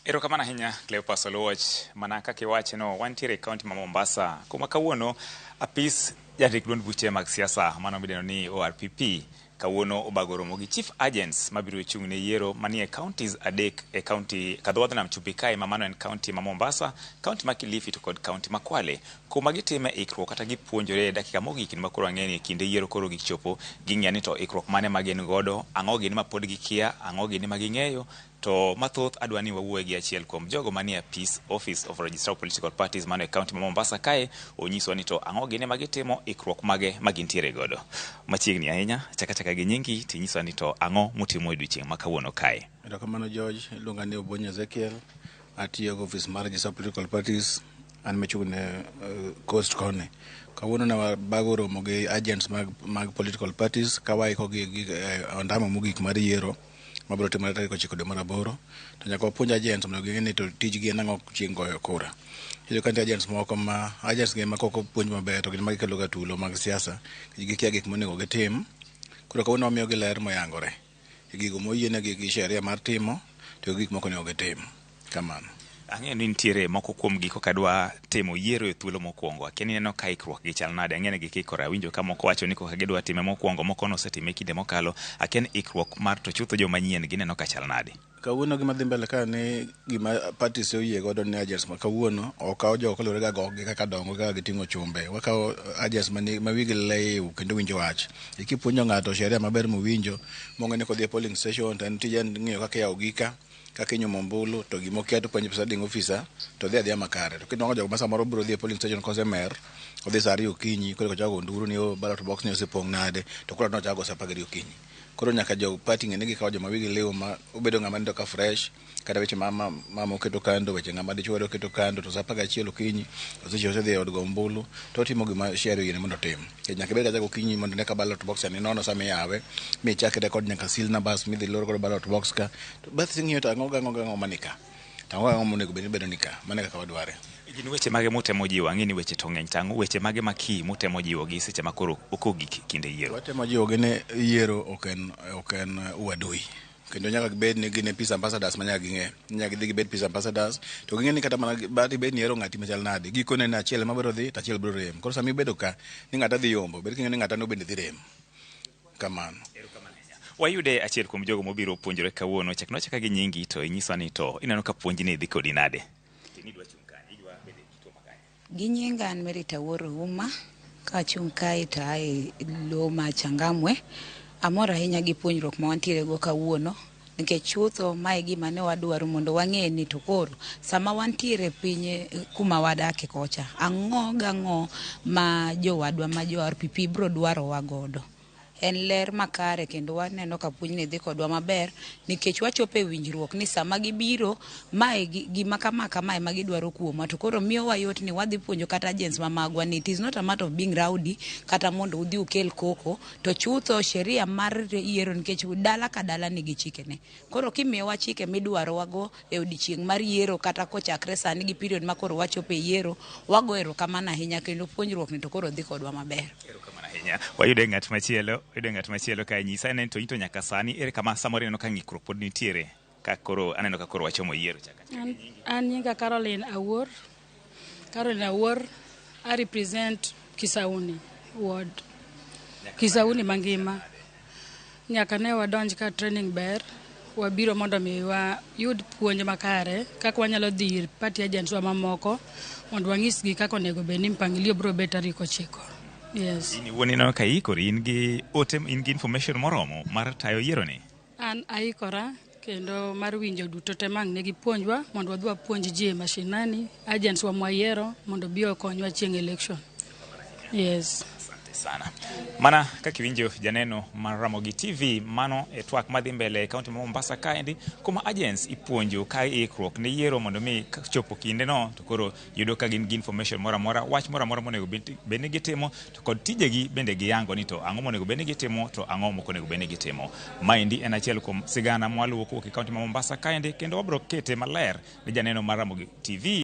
Erokamano ahinya, Cleopas Oluoch. Mana kaka iwachono, wantiere e kaunti ma Mombasa, kuma kawuono apis jandik duond buche mag siasa mano midendo ni ORPP kawuono obago romo gi chief agents mabiro chung' ne yiero manie counties adek e kaunti kadho nam chumbi kae, ma mano en kaunti ma Mombasa, kaunti ma Kilifi to kod kaunti ma Kwale, kuma gitime ikruok kata gipuonjore e dakika mogik ma koro ang'e ni e kinde yiero koro gichopo ging'iya ni to ikruok mane ma gin godo, ang'o gini ma pod gikia, ang'o gini ma ging'eyo. To mathoth adwa ni wawuoye gi achiel kuom jogo manie apis Office of Registrar of Political Parties mano e kaunti ma Mombasa kae, onyiswa ni to ang'o gini ma gitimo, ikruok mage ma gintiere godo. Machiegni ahinya, chaka chaka gi nyingi tinyiswa ni to ang'o mutimo e odiochieng' ma kawuono kae. Erokamano, George. Iluonga ni Obonyo Ezekiel. Atiyo gi office mar Registrar of Political Parties. An mochung' ne Coast koni. Kawuono ne wabago romo gi agents mag political parties ka waiko gi ondamo mogik mar yiero mabiro timore tarik 9 dwe mar aboro. To nyaka wapuonj agents mondo ging'e ni to tijgi en ang'o chieng' goyo kura. Iyudo ka nitie agents moko ma agents gi ema kok opuonj maber to gin ema gikelo ga tulo mag siasa. Gikia gik monego gitim. Koro kawuono wamiyogi ler moyangore e gigo moyienegi gi sheria mar timo to gi gik mok onego gitim. Kamano. Ang'eyo ni nitiere moko kuom gi koka dwa timo yiero e thuolo mokwongo. Akia ni ineno ka ikruok gi chal nade. Ang'eyo ni gikikore. Awinjo ka moko wacho ni koka gidwa time mokwongo, moko nosetime kinde mokalo. Akia ni ikruok mar to chutho joma nyien gineno ka chal nade. Kawuono gima dhi mbele ka ni gima parties oyie godo ni agents ma kawuono ok kaw jogo kaluwore gi agokgi kaka dongo kaka giting'o chumbe. Wakawo agents ma wigi liw kendo winjo wach. Kipuonjo ng'ato sheria maber mowinjo mong'e ni kodhi e polling station to en tije en ng'iyo kaka iyawo gika, kaka inyumo ombulu, to gimokia to penjo presiding officer to dhi adhiya makare. To kinwang'o jogo ma samoro biro dhi e polling station kosemer, odhi saa 2 okinyi, koro ochako nduru ni oh, ballot box ni osepong' nade, to koro nochako saa 12 okinyi. Koro nyaka jo party ng'e ni gikawo joma wigi liw ma obedo ng'ama nindo ka fresh, kata weche ma mama oketo kando, weche ng'ama dichuo oketo kando, to saa 11 okinyi osechiewo, osedhi e od go ombulu to otimo gima sheria oyiene mondo otim. Nikech nyaka ibed kacha gokinyi mondo ine ka ballot box ni nono sama iyawe, michak record nyaka seal numbers midhi lor godo ballot box ka. To bas ing'iyo to ang'o gang'o gang'o mani ka. To ang'o gang'o monego bed ni bedo ni ka. Mano e kaka wadware. Gin weche mage mutemo jiwo? Ang'e ni weche to ng'eny to ang'o weche mage ma key mutemo jiwo gi seche ma koro okogik kinde yiero? Watemo jiwogi ni yiero ok en uadui. Kendo nyaka gibed ni gin e peace ambassadors ma nyaka ging'e. Nyaka gidhi gibed peace ambassadors. To ging'e ni kata mana but bed ni ihero ng'ati machal nade. Gikone ne achiel ema biro dhi to achiel biro rem. Koro sama ibedo ka ni ng'ata dhi yombo, bed king'eyo ni ng'ata no bende dhi rem. Kamano. Wayude achiel kuom jogo mobiro puonjore kawuono. Chaknwa achaka gi nyingi to inyiswa ni to ineno ka puonjni dhi kodi nade. Gi nyinga an Mary Tawuoro Uma, kachung' kae to ae lo ma Changamwe. Amor ahinya gi puonjruok ma wantiere go kawuono nikech chutho mae gima ne wadwaro mondo wang'e ni to koro sama wantiere piny kuma wadake kocha, ang'o gang'o ma jowadwa ma jo RPP biro dwarowa godo. En ler makare kendo waneno ka puonjni dhi kodwa maber nikech wachopo e winjruok ni sama gibiro mae gima kama kama ema gidwaro kuomwa, to koro miyowa yot ni wadhi puonjo kata agents ma magwa ni it is not a matter of being rowdy kata mondo udhi ukel koko, to chutho sheria mar yiero nikech dala ka dala nigi chikene. Koro kimiyowa chike midwarowago e odiochieng' mar yiero kata kochakre sani gi period ma koro wachopo e yiero, wago erokamano ahinya kendo puonjruok ni to koro dhi kodwa maber. Erokamano ahinya. Wayude ng'at machielo, wayude ng'at machielo kae. Nyisa ane to into nyaka sani ere kama samoro ineno ka ng'ikruok pod nitiere ka koro aneno ka koro wachomo yiero chaka. An nyinga Caroline Awuor. Caroline Awuor, I represent Kisauni ward. Kisauni mangima. Nyaka ne wadonj ka training ber, wabiro mondo mi wayud puonj makare kaka wanyalo dhi ir party agents wa mamoko mondo wanyisgi kaka onego bed ni mpangilio biro bet tarik 9. Yes. In iwuon ineno ka iikori, in gi ote, in gi information moromo mar tayo yiero ni? An aikora kendo mar winjo duto te mang' ne gipuonjwa mondo wadhi wapuonj ji e mashinani, agents wa mwayiero mondo obi okonywa chieng' election. Yes. Asante sana. Mana kaka iwinjo janeno mar Ramogi TV, mano e twak madhi mbele e kaunti ma Mombasa kaendi, kuma agents ipuonjo ka ikruok ne yiero mondo mi chopo kindeno to koro yudo ka gin gi information moro amora, wach moro amora monego bed ni gitimo, to kod tijegi bende giyango ni to ang'o monego bed ni gitimo to ang'o mok onego bed ni gitimo. Maendi en achiel kuom sigana mwaluwo kowuok e kaunti ma Mombasa kaendi, kendo wabiro kete maler ne janeno mar Ramogi TV.